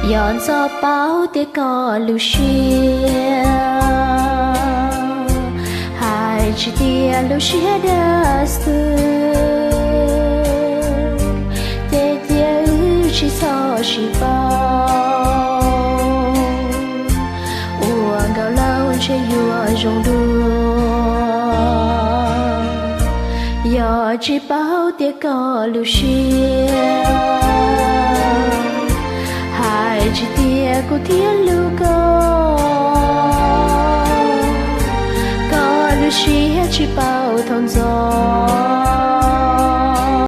Yog ntxov paub tias koj lub siab hais tsis tias lub siab dag xwb, ces cia wb tsis txhob sib pauj. Ua nkauj laus ntshe yuav zoo dua, yog tsis paub tias koj lub siab hais tsis tias kuv thiaj hlub koj. Koj lub siab tsis paub thaum ntxov